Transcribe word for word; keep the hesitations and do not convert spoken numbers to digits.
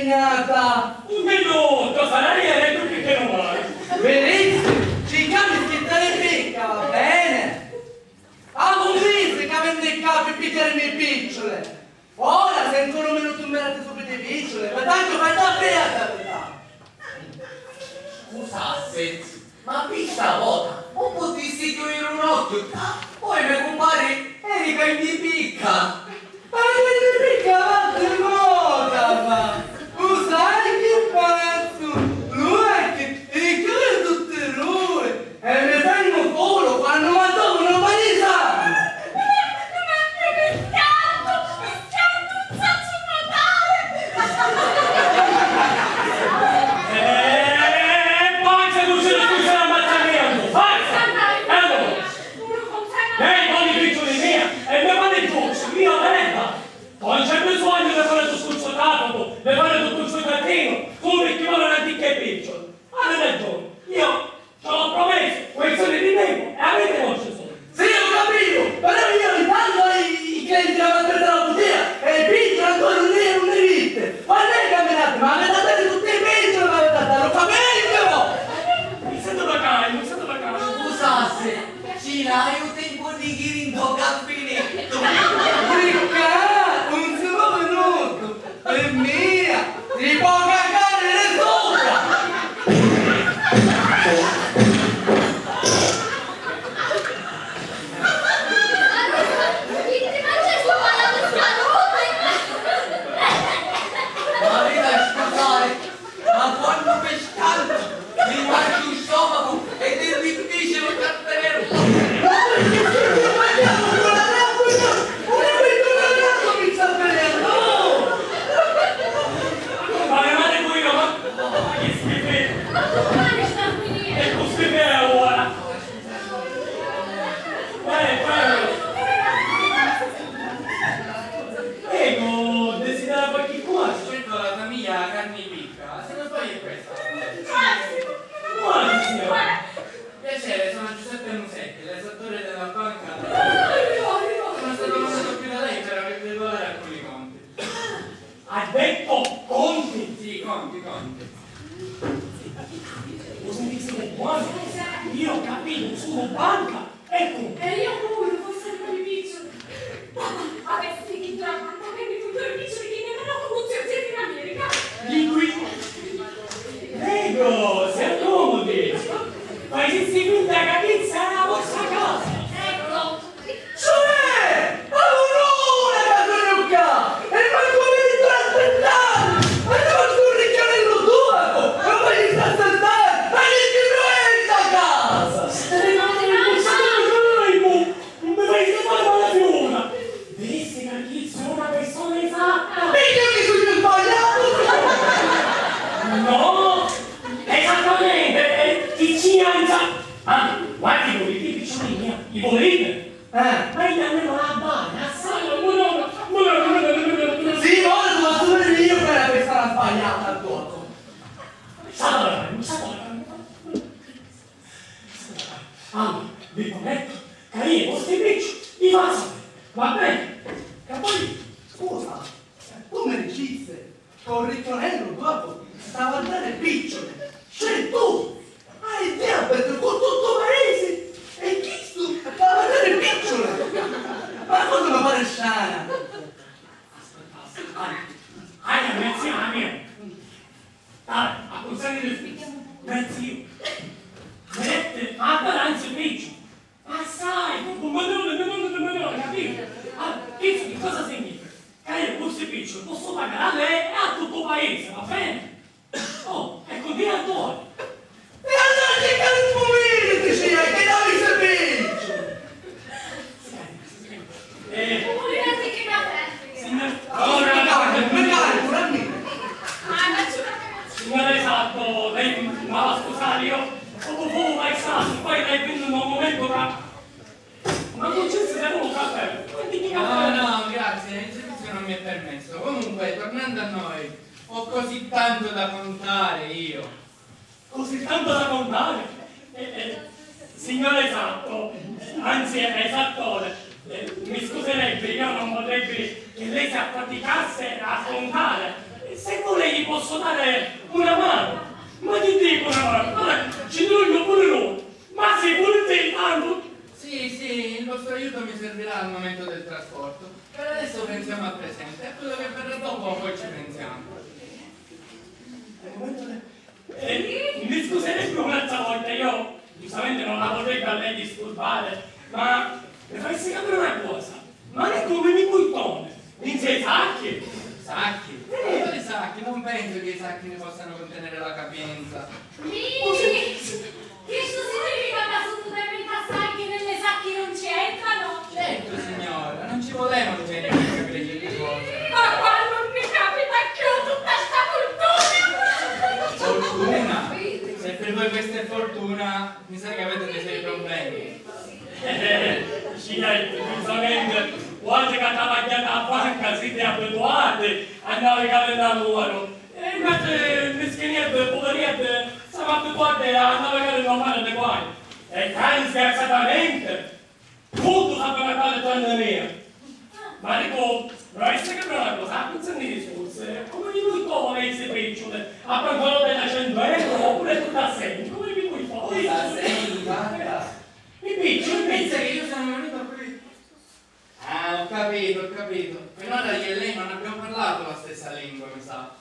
Nata! Un minutu, sarà ieri e tu picca nu mali. Benissimo, circa mi schittare picca, va bene? Ah, un mese che avendo i capi picchiare i miei picciole. Ora, se ancora un minuto mi date subito i picciole, ma tanto fai da fredda, verità. Scusassi, ma pi sta vota un putissi chiudiri un occhiu ccà, poi me cumpari Erica in di picca. Ma non mi picca, ma ti moda, ma tu sai che pazzo, lui è che ti chiude tutti lui, e mi tengo solo quando mangiavo una panisana. Eh, forza, tu sei tu sei ammazzamento, forza! E allora? Lei vuole i piccioli mia e mi vuole giusto, io Erba! Non c'è bisogno di fare tutto il suo tappo, di fare tutto il suo giardino, tu mi chiamare una ticchia e piccioli. Avete ragione, io ci ho promesso, questione di tempo, e avete concessione. Sì, ho capito, però io intanto i, i clienti la maltrattano così, e il picciolo ancora non è, non è niente. Quando è camminato? Ma avete dato tutti i piccioli, ma avete dato, lo capito? Mi sento da cane, mi sento da cane. Scusassi, ci l'hai un tempo di ghiri in do cappinetto? Ricca, un solo minuto. E mia! Ti può cagare le sopra! Ma mi dai scusare, ma quando mi scaldo, mi mangi un stomaco ed è difficile trattenerlo. Fare male pure io, ma che schifo! E con schifo è ora! Eh, eh. Prego, desidera qualche cosa? Certo, la famiglia Carni Picca, se non sbaglio è questa. Buonasera. Piacere, sono Giuseppe Musetti, l'esattore della banca. Sono stato mandato qui da lei per regolare alcuni conti. Ha detto conti? Sì, conti, conti. Cosa mi stai buono? Io ho capito, sono banca. Ecco. E io pure, forse ancora i piccioli. Papà, avessi sentito la banca che mi fu due piccioli che ne hanno comunque in America. Di qui. Prego, si accomodi. Facessi finta che questa è la vostra casa. Ecco. Cioè, ma non una casa ccà! E manco mi sto aspettando! Ma io sono un ricchiarello tuo! E poi mi sta aspettando! Ma che ci vuoi sta casa? Non mi fai fare male a una! Vedi che chi sono una persona esatta! Perché mi sono sbagliato? No! Esattamente! Eh, chi ci ha insa-, ah, guardi, volete i piccioli mia, i volete? Eh. Ma io ne vado a bada, sai, ma no, ma no, ma no, ma no, ma no. Sì, ma ora devo assumere io che la persona sbagliata addosso. Allora, allora, vi prometto che io i vostri piccioli vi faccio sapere, va bene? Capito? Scusa, tu mi diciste che un ricchionello dopo stava a dare picciole. Cioè tu hai il diabete con tutto il paese e chi stu stava a dare picciole? Ma cosa mi pare strana? Aspetta, aspetta, aia, aia, mia zia, mia. Dai, a consegna del figlio, mia zia. Vedete, ma anzi peggio. Assai, un milione, un milione, un milione, capito? Allora, questo che cosa significa? Che io questo picciolo posso pagare a lei e a tutto il paese, va bene? Oh, ecco, via fuori. E allora che calmo mi dici, che non mi sapete? Eh, signor, ora, mi calmo, mi calmo, mi calmo. Signore Santo, lei mi va a scusare, io poco fu mai stato, poi lei venne in un momento tra Ma non c'è sistema un caffè? Quanti che No, caffè? No, grazie, il servizio non mi è permesso. Comunque, tornando a noi, ho così tanto da contare io. Così tanto da contare? Eh, eh, signor esatto, anzi è esattore, eh, mi scuserebbe, io non vorrebbe che lei si affaticasse a contare. Se vuole gli posso posso dare una mano. Ma ti dico una mano, guarda, ci trovo pure loro. Ma sì, pure te, tanto. Sì, sì, il vostro aiuto mi servirà al momento del trasporto. Per adesso pensiamo al presente, a quello che verrà dopo poi ci pensiamo. Al momento del Eh, mi scuserebbe un'altra volta, io giustamente non la vorrebbe a lei disturbare, ma mi faresti capire una cosa, ma lei come mi buttone? In sei sacchi? Sacchi? Eh. Quali sacchi? Non penso che i sacchi ne possano contenere la capienza. Mi! Questo significa che a sottoterra i passaggi nelle sacche non c'entrano? Certo, signora, non ci voleva un genio per capire certe cose. Ma quando mi capita più tutta sta fortuna? Fortuna? Se per voi questa è fortuna, mi sa che avete dei seri problemi. Scienza, giustamente, quando che travagliate a banca siete abituati a navigare da loro. E invece, mischinedde, puveredde, siamo abituati a navigare normale da guai. E tanti schiacciatamente, tutto sapeva fare tranne me. Ma dico, vorresti capire una cosa, ah, non senti discorsi, come mi vuoi fare se picciole? A pantalone da cento euro oppure tutta a sei, come mi vuoi fare? Tutta a sei, guarda. Mi piccio, mi pensa che io sono venuto qui. Ah, ho capito, ho capito. Finora io e lei non abbiamo parlato la stessa lingua, mi sa.